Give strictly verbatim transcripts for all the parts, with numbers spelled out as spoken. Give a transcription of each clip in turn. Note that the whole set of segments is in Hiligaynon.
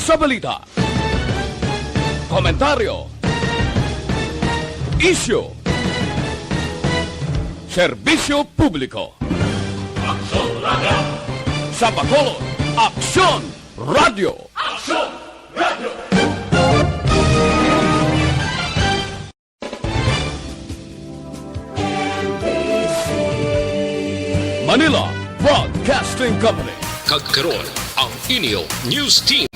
Sa balita, komentaryo, isyu, serbisyo publiko. Aksyon Radio. Sa Bacolod, Aksyon Radio. Aksyon Radio. Manila Broadcasting Company. Kag karon, ang inyo news team.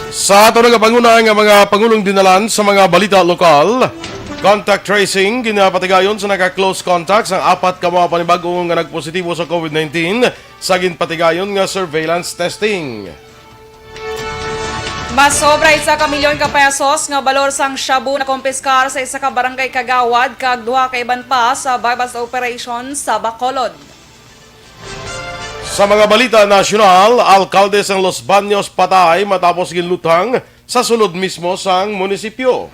Sa ato nagapanguna nga mga pangulong dinalan sa mga balita lokal, contact tracing, ginapatigayon sa naka-close contacts ang apat ka mga panibag-o nga nagpositibo sa covid nineteen sa ginpatigayon nga surveillance testing. Mas sobra isa ka milyon ka pesos nga balor sang shabu nakumpiskar sa isa ka barangay kagawad kag duha ka iban pa sa buy-bust operation sa Bacolod. Sa mga balita nasyonal, alkalde sang Los Baños patay matapos ginluthang sa sulod mismo sang munisipyo.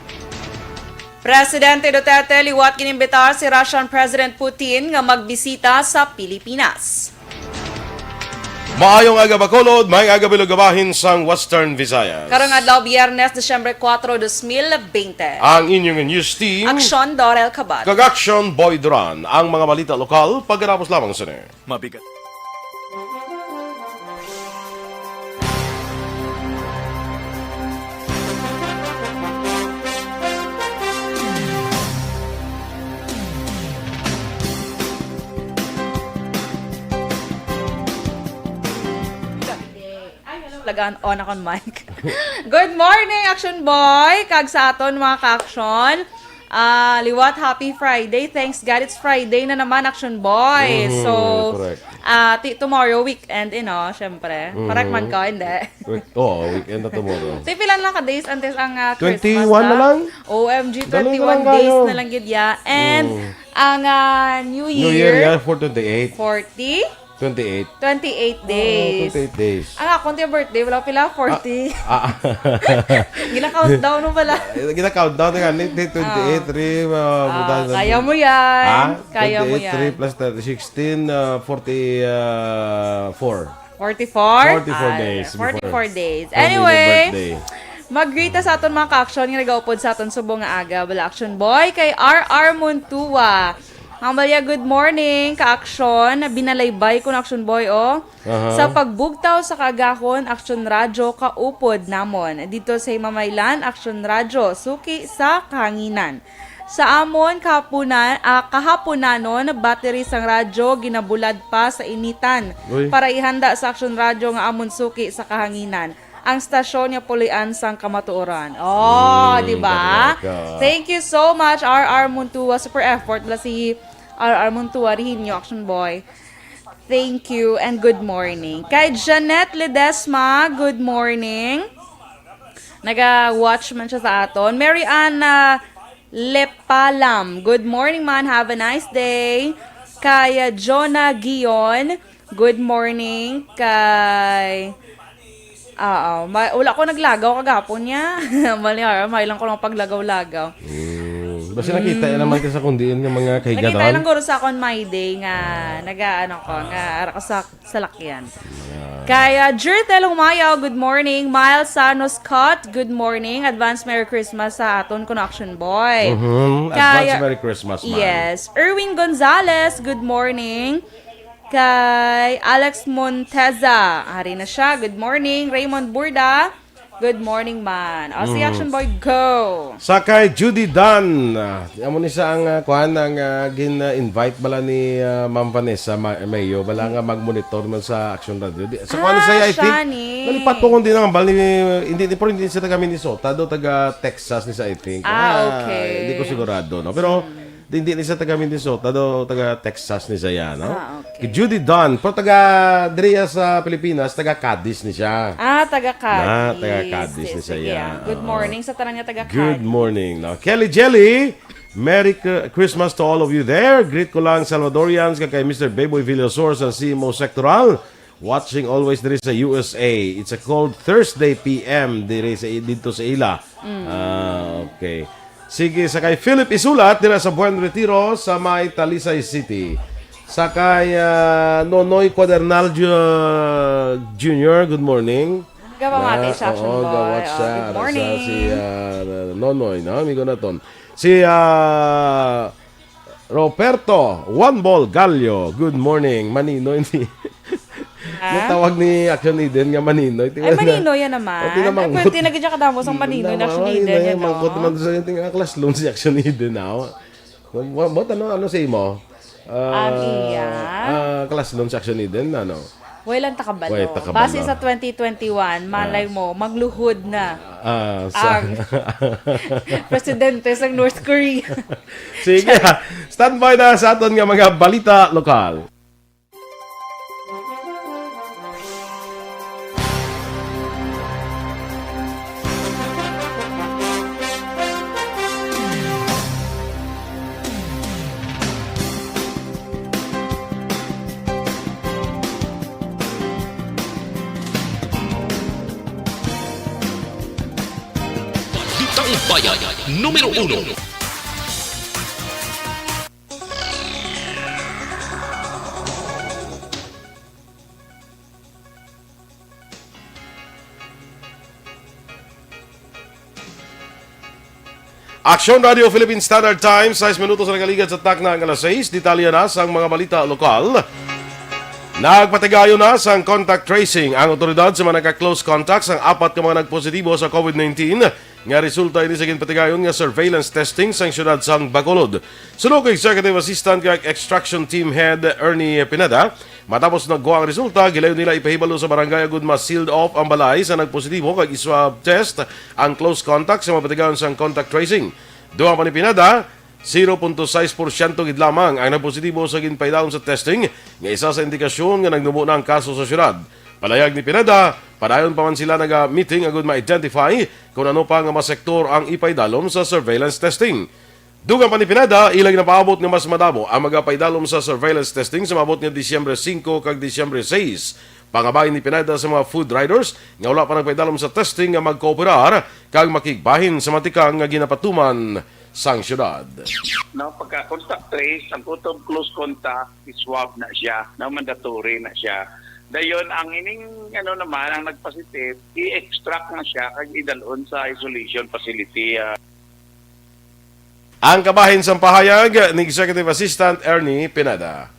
Presidente Duterte liwat ginimbitar si Russian President Putin nga magbisita sa Pilipinas. Maayong aga, Bacolod, maayong aga, Bilog, bahin sang Western Visayas. Karong adlaw, Biyernes, Disyembre kuwatro, dos mil bente. Ang inyong news team, Aksyon Dorel Cabal. Kag Aksyon Boy Duran. Ang mga balita lokal, pagkatapos lamang sini. Mabigat. Lagaan on akong mic. Good morning, Action Boy! Kag sa aton, mga ka-action, ah, liwat, happy Friday. Thanks God, it's Friday na naman, Action Boy. Mhm, so, correct. Ah, ti-, tomorrow, weekend, eh, no? Syempre. Mhm. Correct man ko, hindi. Week-, oo, weekend na tomorrow. Ti, pila lang ka days antes ang, ah, Christmas, twenty-one na ah? Lang? O M G, Dali na lang twenty-one days kayo. Na lang gid, ya. And Mm. ang, ah, New New Year, Year, yeah, for twenty-eight. Forty? Twenty-eight. Twenty-eight Oo, days. Twenty-eight days. Ang akon ti birthday, wala pila, forty. Ah, ah. Gina-countdown mo pala. Eh, gina-countdown nga, ni, ni twenty-eight, Ah. Three, uh, Ah, buta-, kaya mo yan. Ha? Kaya mo Twenty-eight, yan. Three plus thirty, sixteen, uh, forty, uh, four. Forty-four? Forty-four Ay, days forty-four before. Days. Before my Anyway, birthday. Mag-greet ta sa aton mga ka-action nga nagaupod sa aton subong nga aga. Bala, Action Boy, kay R R Montua. Ang balya, good morning, ka-action. Binalaybay ko na, Action Boy, oh. Aha. Sa pagbugtaw sa kagahon, Action Radyo, kaupod namon. Dito sa Himamaylan, Action Radyo, suki sa kahanginan. Sa amon, kahapuna-, ah, kahaponanon, battery sang radyo, ginabulad pa sa initan. Uy. Para ihanda sa Action Radyo nga amon suki sa kahanginan. Ang stasyon nga pulian sang kamatuoran. Oh, Mm, di ba? Correct, ah. Thank you so much, R R Montua. Super effort bala si R R Montua, Rihinyo, Action Boy. Thank you and good morning. Kay Janet Ledesma, good morning. Naga-watch man siya sa aton. Mary Ann, ah, Lepalam, good morning, man. Have a nice day. Kay, ah, Jonah Gion, good morning. Kay Oo, ma-, wala ko naglagaw kagapon niya. Mali, ah, may lang ko lang paglagaw-lagaw. Mm. Basta nakita Mm. naman ka sa kundiin nga mga Nakita kahigaton. Lang guro sa akon, my day, nga naga-, ano ko, nga ara ko sa salakyan. Yeah. Kay, ah, Jertel Humayaw, good morning. Miles Sanos Scott, good morning. Advance Merry Christmas sa aton kuno Action Boy. Mhm. Kay, Advance Merry Christmas, man. Yes. Erwin Gonzalez, good morning. Kay Alex Monteza, ari na siya. Good morning. Raymond Burda, good morning, man. O, si Mm. Action Boy, go. Sa kay Judy Dan, ah, amo ni sa ang, ah, kuan, ang, ah, gin-, ah, invite bala ni, ah, Ma'am Vanessa Ma-, Mayo, bala nga mag-monitor man sa Action Radio. Di, sa kuan Ah, siya, I think, siya ni. Nalipat po kung di na, bali, hindi, hindi, pero hindi siya taga Minnesota, do taga Texas ni siya, I think. Ah, Ah, okay. hindi ko sigurado, no? Pero, Hmm. Di, hindi ni siya taga Minnesota, do taga Texas ni siya, no? Ah, okay. Kay Judy Don, pero taga diri sa Pilipinas, taga Cadiz ni siya. Ah, taga Cadiz. Ah, taga Cadiz ni siya. Sige, sige. Good Oo. Morning sa tanan nga taga Cadiz. Good morning, no? Kelly Jelly, Merry Cr-, Christmas to all of you there. Greet ko lang Salvadorians, kag kay Mister Beboy Villasor sa C M O Sectoral. Watching always diri sa U S A. It's a cold Thursday P M diri sa, dito sa ila. Ah, okay. Sige, sa kay Philip Isulat dira sa Buen Retiro sa may Talisay City. Sa kay, ah, Nonoy Cuadernal Ju-, Junior, good morning. Gawamati Ah, siya, oo, Shonboy. Gawat Oh, siya. Good Ara sa morning. Si, ah, Nonoy, no? Amigo naton. Si, ah, Roberto One Ball Gallo, good morning. Maninoy ni. Ah? Yung tawag ni Action Eden nga Maninoy. Ay, Maninoy yan naman. O, tinamangkot. Ay, pwede na gid siya kadamo sang Maninoy na Action Eden, yan, Mangkot no? Naman sa yung tinga class loan si Action Eden, ah. Mo, mo, ano, ano sa imo? Ah, Ang iya? Ah, class loan si Action Eden, ano? Way lang takabalo. Way takabalo. Base sa twenty twenty-one, malay Ah. mo, magluhod na Ah, sa ang presidente sa North Korea. Sige, standby na sa aton nga mga balita lokal. Balitang Bayan numero uno. Aksyon Radio Philippine Standard Time, sais minutos ang nakaligad sa takna nga alas sais. Detalye na sang mga balita lokal. Nagpatigayon na sang contact tracing ang otoridad sa mga nagka-close contact sang apat ka mga nagpositibo sa COVID nineteen nga resulta ini sa ginpatigayon nga surveillance testing sang siyudad sang Bacolod. Suno kay Executive Assistant kag Extraction Team Head Ernie Pineda, matapos nagkuha ang resulta, gilayon nila ipahibalo sa barangay agud ma-sealed off ang balay sa nagpositibo kag i-swab test ang close contact sa mapatigayon sang contact tracing. Dugang pa ni Pineda, zero punto sais porsyento gid lamang ang nagpositibo sa ginpaidalom sa testing, nga isa sa indikasyon nga nagnubo na ang kaso sa siyudad. Palayag ni Pineda, padayon pa man sila naga-meeting agud ma-identify kung ano pa nga mga sektor ang ipaidalom sa surveillance testing. Dugang pa ni Pineda, ila ginapaabot nga mas madamo ang magapaidalom sa surveillance testing sa maabot nga Disyembre singko kag Disyembre sais. Pangabahin ni Pineda sa mga food riders nga wala pa nagpaidalom sa testing nga magkooperar kag makigbahin sa matikang nga ginapatuman sang siyudad. No, pagka contact trace, ang kutob close contact, i-swab na siya, no, mandatory na siya. Dayon, ang ining, ano naman, ang nagpositive, i-extract na siya kag idalon sa isolation facility, ah. Ang kabahin sang pahayag ni Executive Assistant Ernie Pineda.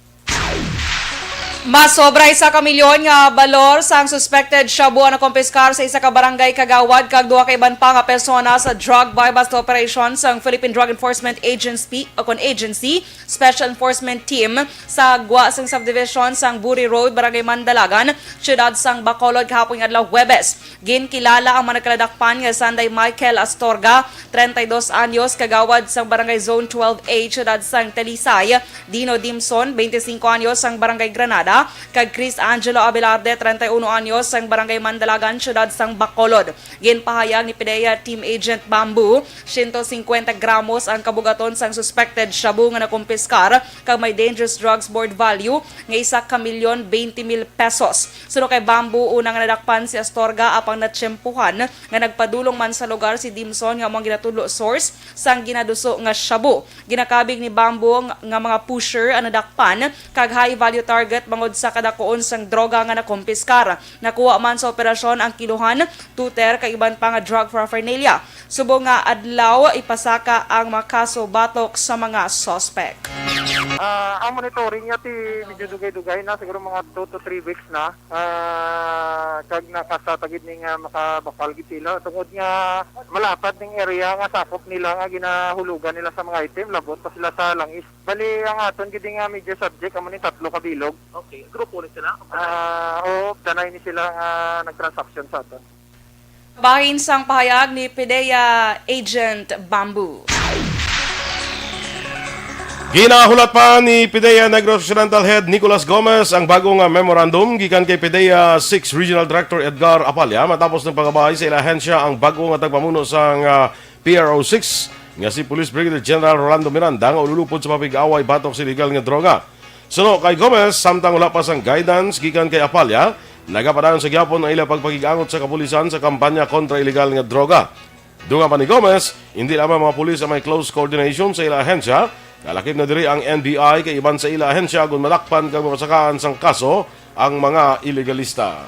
Masobra isa ka milyon nga balor sang suspected shabu ang nakumpiskar sa isa ka barangay kagawad kag duha ka iban pa nga persona sa drug buy-bust operation sang Philippine Drug Enforcement Agency o kon agency Special Enforcement Team sa gwa sang subdivision sang Buri Road, Barangay Mandalagan, siyudad sang Bacolod, kahapon nga adlaw, Huwebes. Ginkilala ang mga nagkaladakpan nga sanday Michael Astorga, treinta y dos anyos, kagawad sang Barangay Zone twelve A, siyudad sang Talisay, Dino Dimson, veinticinco anyos, sang Barangay Granada, kag Chris Angelo Abelarde, treinta y uno anyos, sang Barangay Mandalagan, siyudad sang Bacolod. Ginpahayag ni PDEA Team Agent Bamboo, siyento singkwenta gramos ang kabugaton sang suspected shabu nga nakumpiskar, kag may Dangerous Drugs Board value nga isa ka milyon bente mil pesos. Suno kay Bamboo, una nga nadakpan si Astorga, apang natsyempohan nga nagpadulong man sa lugar si Dimson nga amo ang ginatudlo source sang ginaduso nga shabu. Ginakabig ni Bamboo nga mga pusher ang nadakpan kag high value target bangod sa kadakuon sang droga nga nakumpiskar. Nakuha man sa operasyon ang kiluhan, tuter kag iban pa nga drug paraphernalia. Subong nga adlaw, ipasaka ang mga kaso batok sa mga suspect. Ah, ang monitoring niya ti medyo dugay-dugay na, siguro mga two to three weeks na. Ah, kag nakasata gid ni nga makabakal gid sila tungod nga malapad ning area nga sakop nila nga ginahulugan nila sa mga item, labot pa sila sa langis. Bali, ang aton gid nga major subject amo ni tatlo ka bilog. Okay, grupo ni sila? Ah, oo, danay ni sila nga nagtransaksyon sa aton. Bahin sang pahayag ni PDEA Agent Bamboo. Ginahulat pa ni PDEA Negros Occidental Head Nicolas Gomez ang bago nga memorandum gikan kay PDEA six Regional Director Edgar Apalla matapos nagpangabay sa ila ahensya ang bago nga tagpamuno sang, ah, P R O six nga si Police Brigadier General Rolando Miranda nga ululupod sa papig-away batok sa illegal nga droga. Suno kay Gomez, samtang wala pa sang guidance gikan kay Apalla, nagapadayon sa gihapon ang ila pagpakig-angot sa kapulisan sa kampanya kontra iligal nga droga. Dungan pa ni Gomez, hindi lamang mga pulis ang may close coordination sa ila ahensya, kalakip na diri ang N B I kay iban sa ila ahensya kon madakpan kag mapasakaan sang kaso ang mga ilegalista.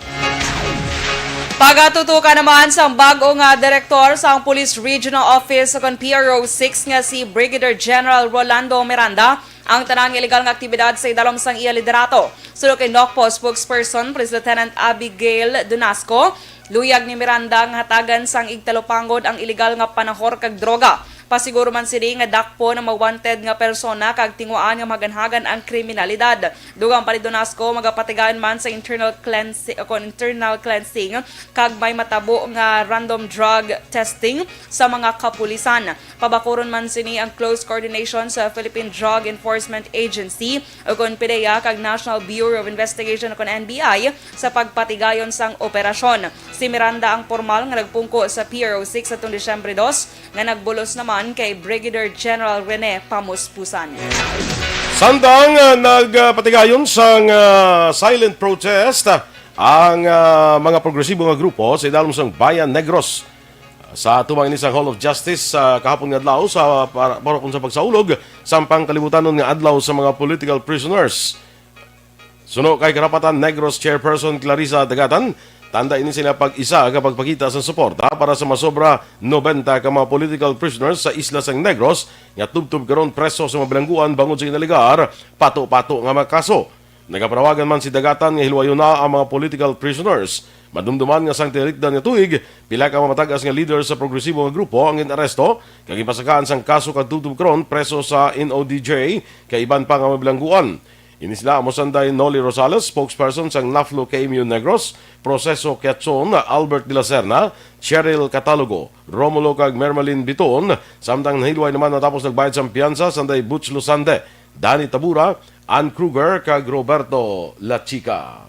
Pagatutukan naman sang bag-o nga direktor sang Police Regional Office o kon P R O six nga si Brigadier General Rolando Miranda ang tanan nga iligal nga aktibidad sa idalom sang iya liderato. Suno kay NOCPO spokesperson Police Lieutenant Abigail Dunasco, luyag ni Miranda nga hatagan sang igtalupangod ang iligal nga panahor kag droga. Pasiguro man sini nga dakpon ang mga wanted nga persona kag tinguhaan nga mahaganhagan ang kriminalidad. Dugang pa ni Donasco, magapatigayon man sa internal cleansing, o kon internal cleansing, kag may matabo nga random drug testing sa mga kapulisan. Pabakuron man sini ang close coordination sa Philippine Drug Enforcement Agency, o kon PDEA, kag National Bureau of Investigation, o kon N B I, sa pagpatigayon sang operasyon. Si Miranda ang pormal nga nagpungko sa P R O six atong Disyembre dos, nga nagbulos naman kay Brigadier General Rene Pamuspusan. Samtang, ah, nagpatigayon sang, ah, silent protest, ah, ang, ah, mga progresibo nga grupo sa idalom sang Bayan Negros sa tumang ini sang Hall of Justice sa kahapon nga adlaw sa par-, para kun sa pagsaulog sang pangkalibutanon nga adlaw sa mga political prisoners. Suno kay Karapatan Negros Chairperson Clarissa Dagatan, tanda ini sila pag-isa ka pagpakita sa suporta para sa masobra nobenta ka mga political prisoners sa isla sang Negros nga tubtob karon preso sa mga bilangguan bangod sa ginalegar pato-pato nga mga kaso. Nagapanawagan man si Dagatan nga hilwayon na ang mga political prisoners. Madumduman nga sang tinikdan nga tuig, pila ka mamatag-as nga leader sa progresibo nga grupo ang gin-aresto kag gipasakaan sang kaso kag tubtob karon preso sa N O D J kag iban pa nga mga bilangguan. Ini sila amo sanday Noli Rosales, spokesperson sang NAFLU K M U Negros, Proceso Quezon, Albert de la Serna, Cheryl Catalogo, Romulo kag Mermalin Biton, samtang nahilway naman matapos nagbayad sang piyansa sanday Butch Lusande, Danny Tabura, Ann Kruger kag Roberto Lachica.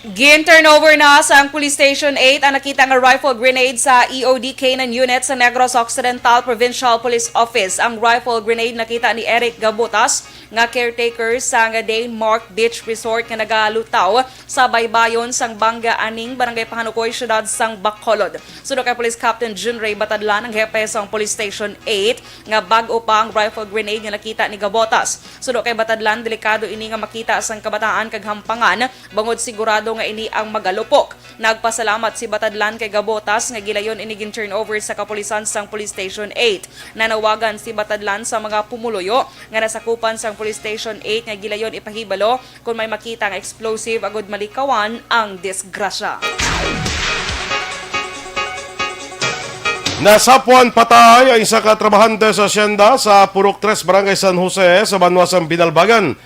Gin-turnover na sang Police Station eight ang nakita nga rifle grenade sa E O D Canaan Unit sa Negros Occidental Provincial Police Office. Ang rifle grenade nakita ni Eric Gabotas, nga caretaker sang Dane Mark Beach Resort nga nagalutaw sa baybayon sang Banga Aning, Barangay Pahanukoy, Siyudad sang Bacolod. Suno kay Police Captain Jun Ray Batadlan, ang hepe sang Police Station eight, nga bag-o pa ang rifle grenade nga nakita ni Gabotas. Suno kay Batadlan, delikado ini nga makita sang kabataan kag hampangan, bangod sigurado nga ini ang magalupok. Nagpasalamat si Batadlan kay Gabotas nga gilayon ini gin-turnover sa kapulisan sang Police Station eight. Nanawagan si Batadlan sa mga pumuluyo nga nasakupan sang Police Station eight nga gilayon ipahibalo kon may makita nga explosive agud malikawan ang disgrasya. Nasapwan patay ang isa ka trabahante sa asyenda sa Purok Tres, Barangay San Jose, sa banwa sang Binalbagan.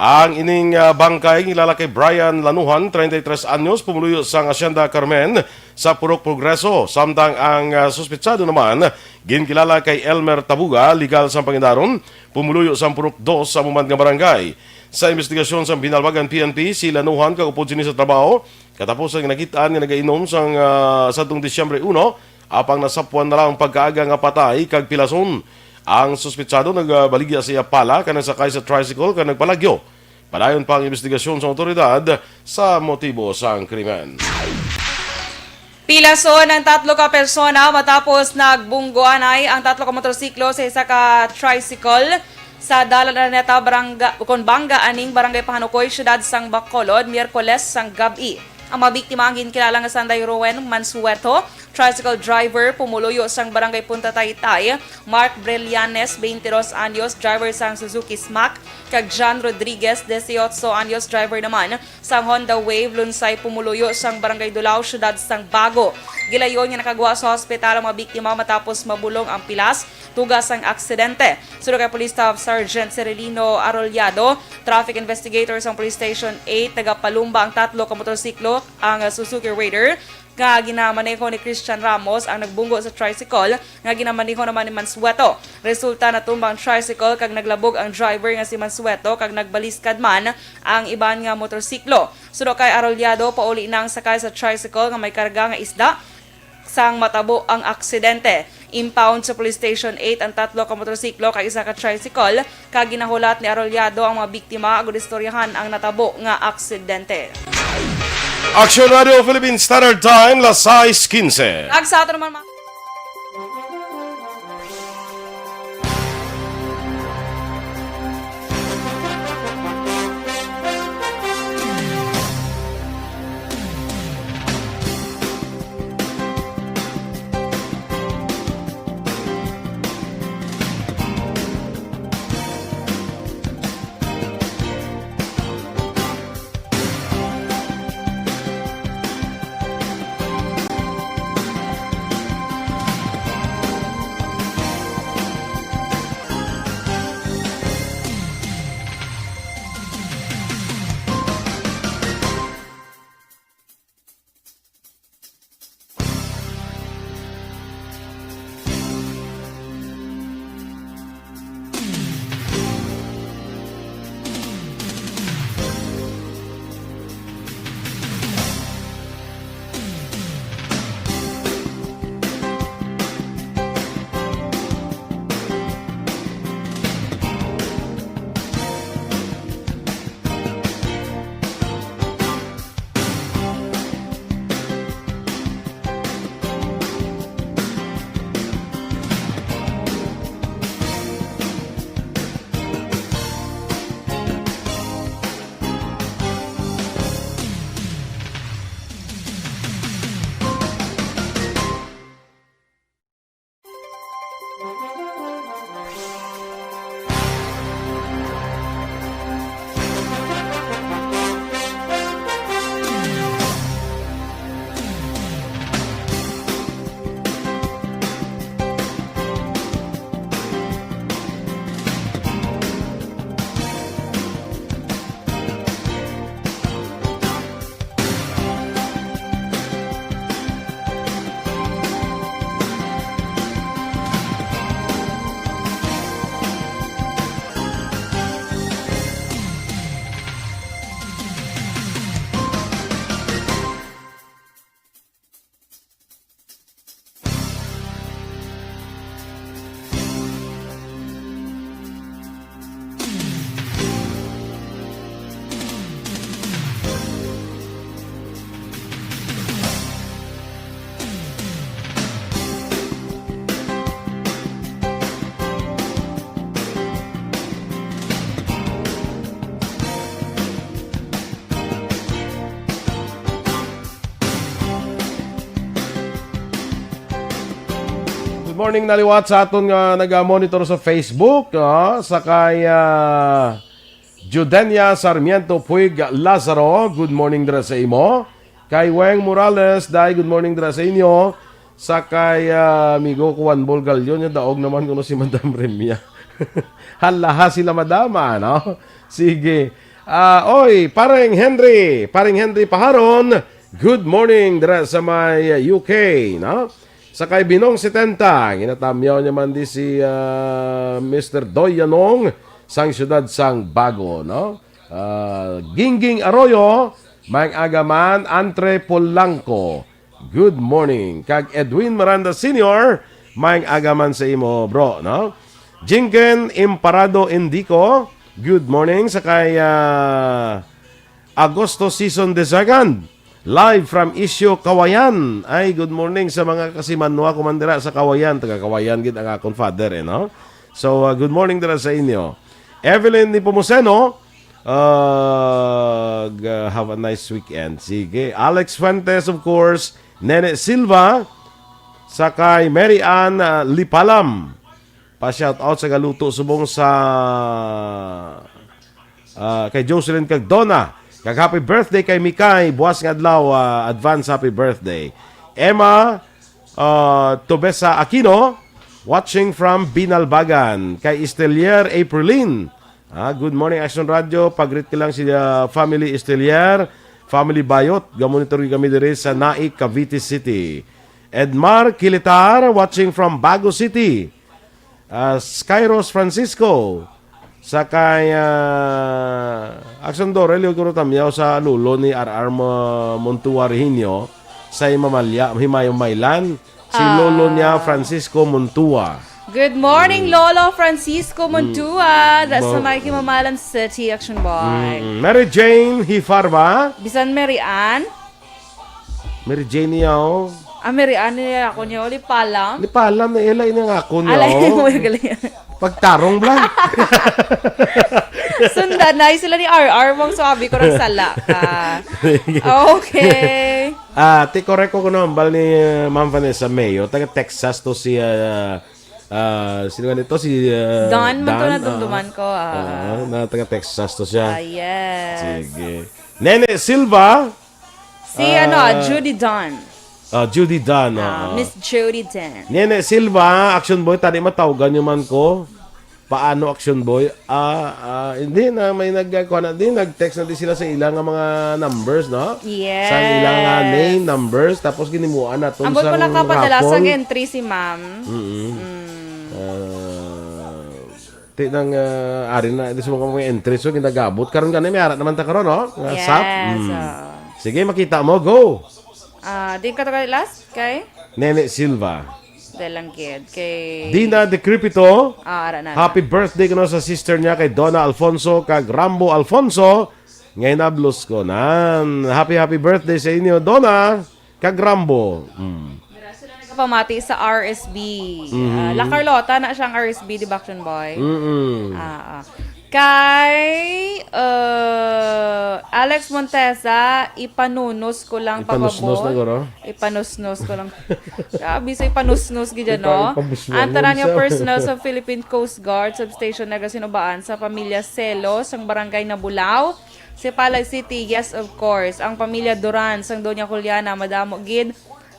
Ang ining, ah, bangkay kilala kay Brian Lanuhan, treinta y tres anyos, pumuluyo sang Asyenda Carmen sa Purok Progreso, samtang ang, ah, suspetsado naman ginkilala kay Elmer Tabuga, legal sang pangindaron, pumuluyo sang Purok Dos sa amo man nga barangay. Sa investigasyon sang Binalbagan P N P, si Lanuhan kag upod sini sa trabaho, katapusan nga nakit-an nga nagainom sang, ah, sadtong Disyembre uno, apang nasapwan na lang pagkaaga nga patay kag pilason. Ang suspetsado nagabaligya sa iya pala kag nagsakay sa tricycle kag nagpalagyo. Padayon pa ang investigasyon sa awtoridad sa motibo sang krimen. Pilason ang tatlo ka persona matapos nagbunggoanay ang tatlo ka motorsiklo sa isa ka tricycle sa Dalan Araneta, Baranga-, kon Banga Aning, Barangay Pahanukoy, Siyudad sang Bacolod, Miyerkules sang gab-i. Ang mga biktima ang ginkilala nga sanday Rowen Mansueto, tricycle driver, pumuluyo sang Barangay Punta Taytay, Mark Brillanes, twenty-dos anyos, driver sang Suzuki Smack, kag John Rodriguez, dieciocho anyos, driver naman sang Honda Wave, Lunsay, pumuluyo sang Barangay Dulao, Siyudad sang Bago. Gilayon nga nakagwa sa hospital ang mga biktima matapos mabulong ang pilas tuga sang aksidente. Suno kay Police Staff Sergeant Cirilino Arrollado, traffic investigator sang Police Station eight, nagapalumba ang tatlo ka motorsiklo, ang Suzuki Raider, nga ginamaneho ni Christian Ramos, ang nagbunggo sa tricycle nga ginamaneho naman ni Mansueto. Resulta, natumba ang tricycle kag naglabog ang driver nga si Mansueto kag nagbaliskad man ang iban nga motorsiklo. Suno kay Arrollado, pauli na ang sakay sa tricycle nga may karga nga isda sang matabo ang aksidente. Impound sa Police Station eight ang tatlo ka motorsiklo kag isa ka tricycle, kag ginahulat ni Arrollado ang mga biktima agud istoryahan ang natabo nga aksidente. Action Radio Philippine Standard Time, las sais quince. Kag sa ato naman, mga Good morning na liwat sa aton nga naga-monitor sa Facebook, ah, sa kay, ah, Judenia Sarmiento Puig Lazaro. Good morning dira sa imo. Kay Weng Morales, day, good morning dira sa inyo. Sa kay, ah, amigo Juan Bolgallo, niya daog naman kuno si Madam Remia. Halaha sila, madama, no? Sige. Ah, oy, Pareng Henry, Pareng Henry Paharon, good morning dira sa may U K, no? Sa kay Binong setenta, ginatamyaw niya man di si, ah, Mister Doy Yanong sang siyudad sang Bago, no? Ah, Gingging Arroyo, may agaman, Entre Polanco. Good morning. Kag Edwin Miranda Senior, may agaman sa imo, bro, no? Jingken Imparado Indico, good morning. Sa kay, ah, Agosto Season the Second, live from Isyo, Kawayan. Ay, good morning sa mga kasimanwa ko man dira sa Kawayan. Taga Kawayan gid ang akon father, eh, no? So, uh, good morning dira sa inyo. Evelyn Nepomuceno, uh, g- have a nice weekend. Sige. Alex Fuentes, of course. Nene Silva. Sa kay Mary Ann, uh, Lipalam. Pa-shout out sa galuto subong sa, ah, kay Jocelyn kag Donna. Kag happy birthday kay Mikay. Buwas nga adlaw, ah, advance happy birthday. Emma, ah, Tobesa Aquino, watching from Binalbagan. Kay Estelier Aprilin. Ah, good morning, Action Radio. Pag-greet ko lang si, ah, Family Estelier, Family Bayot. Gamonitor kami diri sa Naik, Cavite City. Edmar Kilitar, watching from Bago City. Ah, Skyros Francisco. Sa kay, ah, Action Dore, liwag ko tamyaw sa lulo ni R R Mo- Montua Rehinio sa Himamalya, Himayamaylan. Si Lolo niya, Francisco Montua. Good morning, Lolo Francisco Montua. That's sa Mo- may Himamaylan City, Action Boy. Mm, Mary Jane Hifarba. Bisan Mary Ann. Mary Jane niya, oh. Ah, Mary Ann niya ako niya. Uli palam. Ni palam na ila ini nga ako niya, Alay oh. mo yung galing. Pagtarong, blan. Sundan na sila ni R R. Mong swabe ko ng sala ka. Okay. Ah, ti correct ko kuno, hambal ni, uh, Ma'am Vanessa Mayo, taga Texas to si, uh, uh, sino nga nito? Si, uh, Don, man to Don, na dumduman ah. ko, ah. Oo, na taga Texas to siya. Ah, yes. Sige. Nene Silva. Si, ano, ah, Ah. Judy Don. Ah, Judy Don, Ah, oo. Miss Judy Don. Nene Silva, Action Boy, tani matawgan nyo man ko. Paano, Action Boy? Ah, ah, hindi na, may nag-, kuha na din, nag-text na din sila sa ilang nga mga numbers, no? Yes. Sa ilang nga name, numbers, tapos ginimuan naton Ambot sa ko nakapadala sang raffle. Entry si ma'am. Mm-mm. Mm. Ah, ti nang, ah, ari na, di sa mga, mga entry, so ginagabot. Karon gani, may ara naman ta karon, no? Nga Yes, sap. Mm. oo. Sige, makita mo, go! Ah, di ka to kay last, kay? Nene Silva. Dahil lang gid, kay Dina Decrepito. Ah, ara na, ara. Happy birthday kuno sa sister niya kay Donna Alfonso kag Rambo Alfonso. Ngay nablos ko nan. Happy, happy birthday sa inyo, Donna kag Rambo. Mm. Pamati sa R S B. Mhm. Ah, La Carlota na siyang R S B, di ba, Action Boy? Mm-mm. Ah, ah. Kay, uh, Alex Montesa, ipanunos ko lang, Ipanusnos pabor. na, guro? Ipanusnos ko lang. Grabe, so ipanusnos gid yan, Ipa-, no? ipabuswan Ang mo, tanan nga bisa. personnel sa Philippine Coast Guard Substation Nagasinubaan sa pamilya Selo, sang Barangay Nabulao, Sipalay City, yes, of course. Ang pamilya Duran, sang Doña Juliana, madamo gid,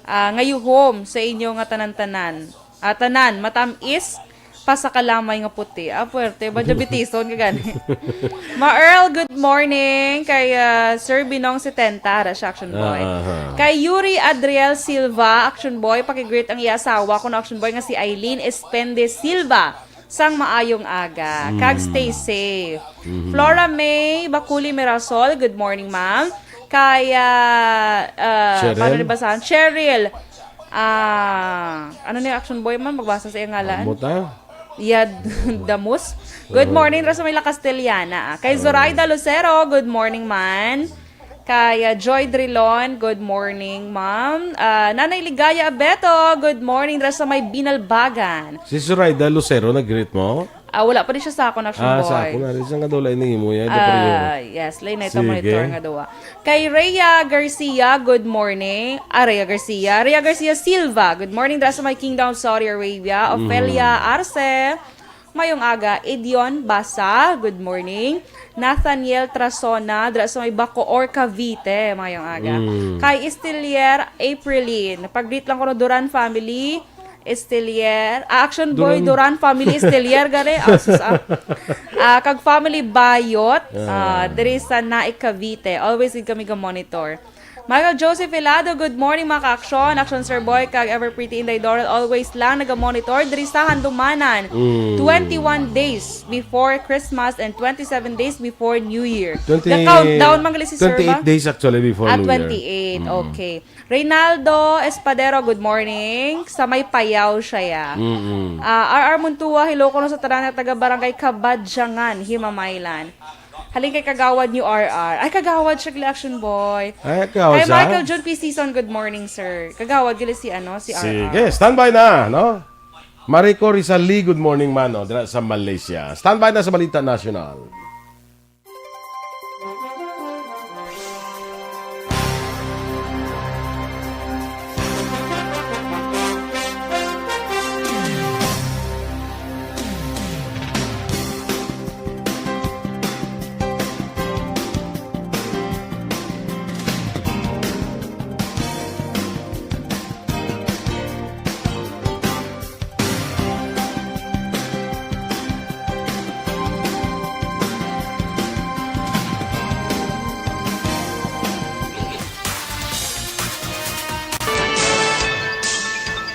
ah, nga yuhom sa inyo nga tanan-tanan. Ah, tanan, matamis, pa sa kalamay nga puti. Ah, puwerte ba? Diabetison ka gani? Ma Earl, good morning. Kay, ah, Sir Binong setenta, ara siya, Action Boy. Ah, aha. Kay Yuri Adriel Silva, Action Boy, pakigreet ang iya asawa, kuno Action Boy, nga si Eileen Espende Silva. Sang maayong aga. Kag Mm. stay safe. Mhm. Flora May Baculi Mirasol, good morning, ma'am. Kay, ah, ah, Cheryl? paano ni basahan? Cheryl. Ah, ano ni Action Boy man? Magbasa sa iyang ngalan. Amo ta? Yad Damus. Good Oo. morning, Rosamila Castellana. Kay Oo. Zoraida Lucero, good morning, man. Kay, ah, Joy Drilon, good morning, ma'am. Ah, Nanay Ligaya Abeto, good morning, dira sa may Binalbagan. Si Zoraida Lucero, nag-greet mo? Ah, wala pa rin siya sa akon, Action Ah, sa Boy. akon, ah, isang kadula ini mo, ya, Ah, yes, lay na ito Sige. monitor nga duwa. Kay Rhea Garcia, good morning. Ah, Rhea Garcia. Rhea Garcia Silva, good morning, dira sa may Kingdom of Saudi Arabia. Mhm. Ofelia Arce, mayong aga. Edion Basa, good morning. Nathaniel Trasona, dira sa may Bacoor, Cavite, mayong aga. Mm. Kay Estelier Aprilin, pag-greet lang ko no Duran family, Estelier, ah, Action Boy, Duran. Duran family, Estelier, gani. Ah, sus, ah. Ah, kag family Bayot, ah, Ah. diri sa Naik, Cavite. Always gid kami ga-monitor. Michael Joseph Hilado, good morning, mga ka-aksyon. Action Sir Boy, kag Ever Pretty Inday Doral, always lang naga-monitor diri sa Handumanan. Mm. Twenty-one days before Christmas and twenty-seven days before New Year. Twenty, Ga-countdown man gali si Sir twenty-eight ba? days actually before Ah, New Year. twenty-eight. Mm. Okay. Reynaldo Espadero, good morning. Sa may Payaw siya, ya. Mm-mm. Ah, R R Montua, hello ko sa tanan nga taga Barangay Kabadyangan, Himamaylan. Halin kay Kagawad New R R. Ay, Kagawad siya gali, Action Boy. Ay, Kagawad Kay siya? Michael John P. Season, good morning, sir. Kagawad gali si, ano, si R R. Sige, standby na, no? Mariko Rizal Lee, good morning, mano, dira sa Malaysia. Standby na sa Balita National.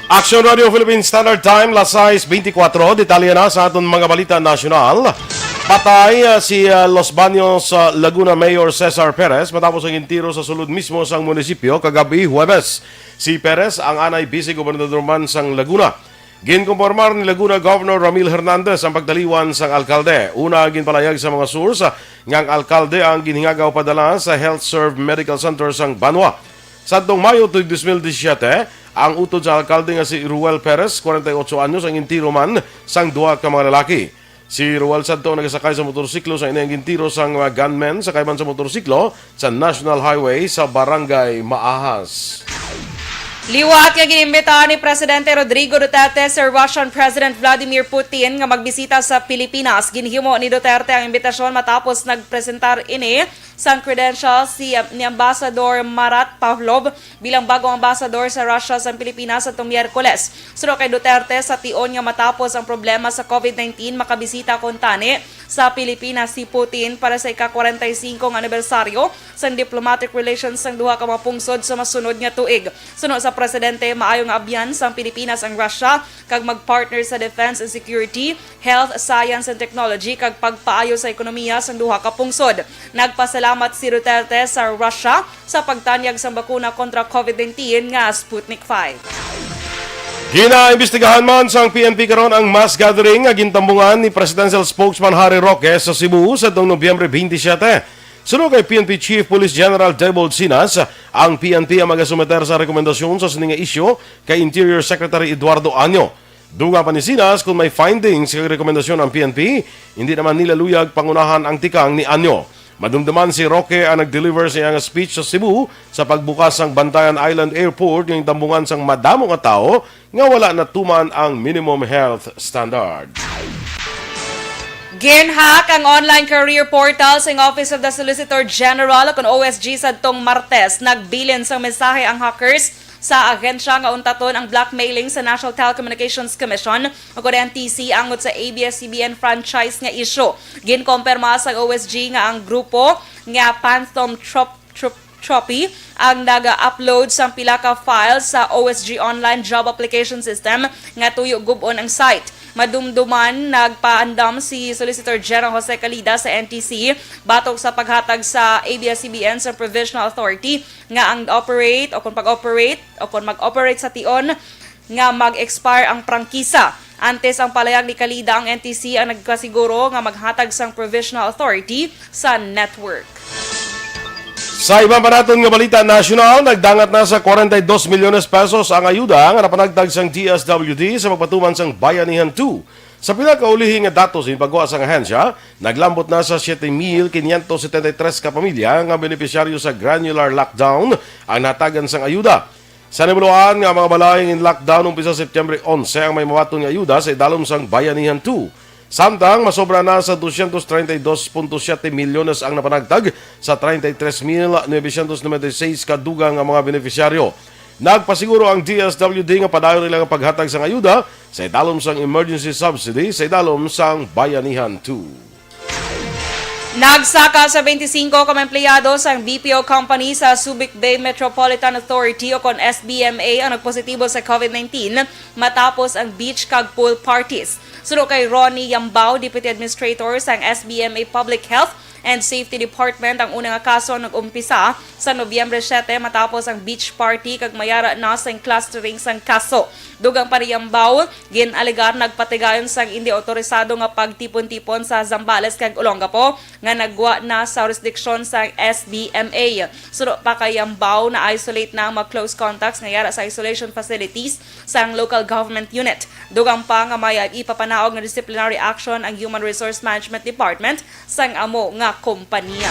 Action Radio Philippine Standard Time, las sais beintikwatro. Detalye na sa aton mga balita nasyonal. Patay, ah, si, ah, Los Baños, ah, Laguna Mayor Cesar Perez matapos ang intiro sa sulod mismo sang munisipyo kagabi, Huwebes. Si Perez ang anay Vice Gobernador man sang Laguna. Ginkompormar ni Laguna Governor Ramil Hernandez ang pagtaliwan sang alkalde. Una, ginpalayag sa mga source, ah, nga ang alkalde ang ginhingagaw padala sa Health Serve Medical Center sang banwa. Sadtong Mayo tuig dos mil disisiete, ang utod sa alkalde nga si Ruel Perez, kwarenta y otso anyos, ang intiro man sang duha ka mga lalaki. Si Ruel sadto ang nagasakay sa motorsiklo sa ini ang gintiro sang mga gunmen sakay man sa motorsiklo sa National Highway sa Barangay Maahas. Liwat nga ginimbitahan ni Presidente Rodrigo Duterte si Russian President Vladimir Putin nga magbisita sa Pilipinas. Ginhimo ni Duterte ang imbitasyon matapos nagpresentar ini sang credentials si, ni Ambassador Marat Pavlov bilang bagong ambasador sa Russia sa Pilipinas sa Miyerkules. Suno kay Duterte, sa tion nga matapos ang problema sa COVID nineteen, makabisita kuntani sa Pilipinas si Putin para sa ika-kwarenta y singko nga anibersaryo sang diplomatic relations sang duha ka mga pungsod sa masunod nga tuig. Suno sa presidente, maayo nga abyan sang Pilipinas ang Russia kag mag-partner sa defense and security, health, science and technology, kag pagpaayo sa ekonomiya sang duha ka pungsod. Nagpasalamat si Duterte sa Russia sa pagtanyag sang bakuna kontra COVID nineteen nga Sputnik five. Ginaimbestigahan man sang P N P karon ang mass gathering nga gintambungan ni Presidential Spokesman Harry Roque sa Cebu sa tuong Nobyembre twenty-seven. Suno kay P N P Chief Police General Debold Sinas, ang P N P ang magasumiter sa rekomendasyon sa sini nga isyu kay Interior Secretary Eduardo Anyo. Dugang pa ni Sinas, kung may findings kag rekomendasyon ang P N P, hindi naman nila luyag pangunahan ang tikang ni Anyo. Madumduman si Roque ang nag-deliver sa iyang speech sa Cebu sa pagbukas sang Bantayan Island Airport nga gintambungan sang madamo nga tawo nga wala natuman ang minimum health standard. Ginhack ang online career portal sang Office of the Solicitor General, kon O S G, sadtong Martes. Nagbilin sang mensahe ang hackers sa ahensya nga untaton ang blackmailing sa National Telecommunications Commission o kon N T C angot sa A B S C B N franchise nga issue. Ginkompirma sa O S G nga ang grupo nga Phantom Trop-, Trop-, Tropy ang naga-upload sang pila ka files sa O S G online job application system nga tuyo gub-on ang site. Madumduman, nagpaandam si Solicitor General Jose Calida sa N T C batok sa paghatag sa A B S C B N sa provisional authority nga ang operate o kung pag-operate o kung mag-operate sa tion nga mag-expire ang prangkisa. Antes ang palayag ni Calida, ang N T C ang nagkasiguro nga maghatag sang provisional authority sa network. Sa iban pa naton nga balita nasyonal, nagdangat na sa kwarenta y dos milyones pesos ang ayuda nga napanagtag sang D S W D sa pagpatuman sang Bayanihan two. Sa pinakaulihi nga datos sa pagwa sang ahensya, naglambot na sa siete mil quinientos setenta y tres ka pamilya nga benepisyaryo sa granular lockdown ang natagan sang ayuda. Sa nahibaluan nga mga balay in lockdown umpisa September onse ang may mabaton nga ayuda sa idalom sang Bayanihan two. Samtang masobra na sa dosyentos treinta y dos punto siyete milyones ang napanagtag sa treinta y tres mil novecientos noventa y seis ka dugang nga mga benepisyaryo. Nagpasiguro ang D S W D nga padayon nila nga paghatag sang ayuda sa idalom sang emergency subsidy sa idalom sang Bayanihan two. Nagsaka sa twenty-five ka mga empleyado sang B P O company sa Subic Bay Metropolitan Authority o kon S B M A ang nagpositibo sa COVID nineteen matapos ang beach kag pool parties. Suno kay Ronnie Yambao, Deputy Administrator sang S B M A Public Health and Safety Department, ang una nga kaso nag-umpisa sa Nobyembre siete matapos ang beach party kag mayara na sang clustering sang kaso. Dugang pa ni Yambao, gin-alegar nagpatigayon sang indi awtorisado nga pagtipon-tipon sa Zambales kag Olongapo nga nagwa na sa jurisdiksyon sang S B M A. Suno pa kay Yambao, na-isolate na ang mga close contacts nga yara sa isolation facilities sang local government unit. Dugang pa nga may ipapanaog nga disciplinary action ang Human Resource Management Department sang amo nga kompanya.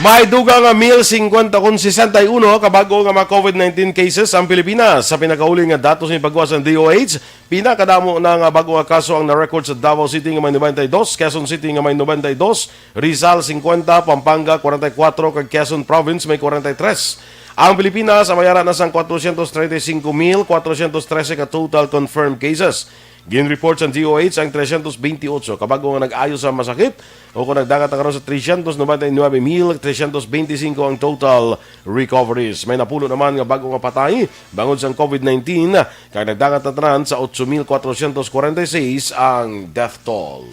May dugang nga mil singkwenta kon sesenta y uno ka bag-o nga mga COVID nineteen cases ang Pilipinas. Sa pinakauli nga datos ni pagwa sang D O H, pinakadamo na nga bag-o nga kaso ang na-record sa Davao City nga may nobenta y dos, Quezon City nga may nobenta y dos, Rizal singkwenta, Pampanga kwarenta y kwatro, kag Quezon Province may kwarenta y tres. Ang Pilipinas ang may ara na sang kwatrocientos treinta y cinco mil kwatrocientos trese ka total confirmed cases. Gin-report sang D O H ang tresyentos benti otso ka bag-o nga nag-ayo sa masakit, o kon nagdangat na karon sa tresyentos nobenta y nuebe mil tresyentos benti singko ang total recoveries. May napulo naman nga bag-o nga patay bangod sang COVID nineteen, kag nagdangat na tanan sa otso mil kwatrocientos kwarenta y seis ang death toll.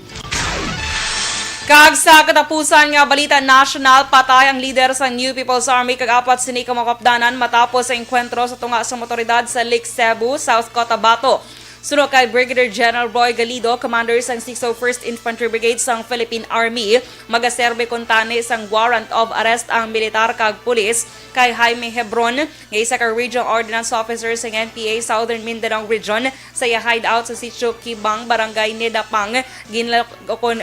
Kag sa katapusan nga balita nasyonal, patay ang lider sa New People's Army kag apat sini ka mga kaupdanan matapos sa engkwentro sa tunga sa mga otoridad sa Lake Sebu, South Cotabato. Suno kay Brigadier General Roy Galido, commander sang six oh first Infantry Brigade sang Philippine Army, magaserbe kuntani sang warrant of arrest ang militar kag pulis kay Jaime Hebron, nga isa ka Regional Ordnance Officer sang N P A Southern Mindanao Region, sa iya hideout sa Sitio Kibang, Barangay Nidapang, ginlak-, o kon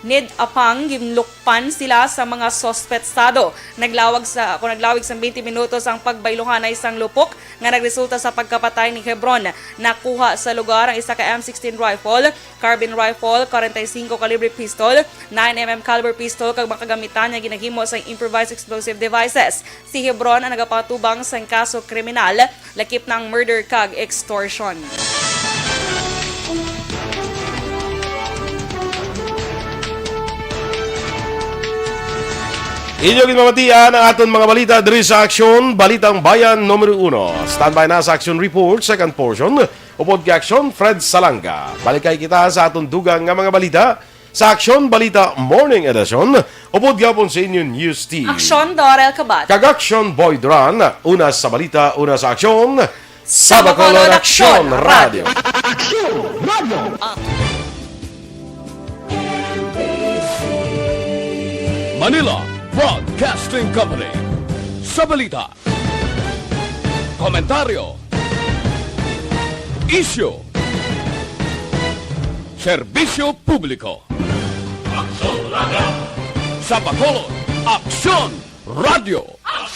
Nidapang, ginlukpan sila sa mga suspetsado. Naglawag sa, o naglawig sang twenty minutos ang pagbayluhanay sang lupok nga nagresulta sa pagkapatay ni Hebron. Nakuha sa lugar ang isa ka M sixteen rifle, carbine rifle, forty-five kalibre pistol, nine M M caliber pistol, kag mga kagamitan nga ginahimo sa improvised explosive devices. Si Hebron ang nagapatubang sang kaso kriminal, lakip na ang murder kag extortion. Inyo ginmamatian ang aton mga balita diri sa Aksyon, Balitang Bayan numero uno. Standby na sa Aksyon Report, second portion. Upod kay Aksyon, Fred Salanga. Balikay kita sa aton dugang nga mga balita sa Aksyon Balita Morning Edition. Upod gapon sa inyo News Team. Aksyon, Dorel Kabat. Kag Aksyon, Boy Duran. Una sa balita, una sa aksyon. Sa Bacolod, Aksyon Radio. Aksyon Radio. Manila Broadcasting Company. Sa balita, komentaryo, isyu, serbisyo publiko. Aksyon Radio. Sa Bacolod, Aksyon Radio.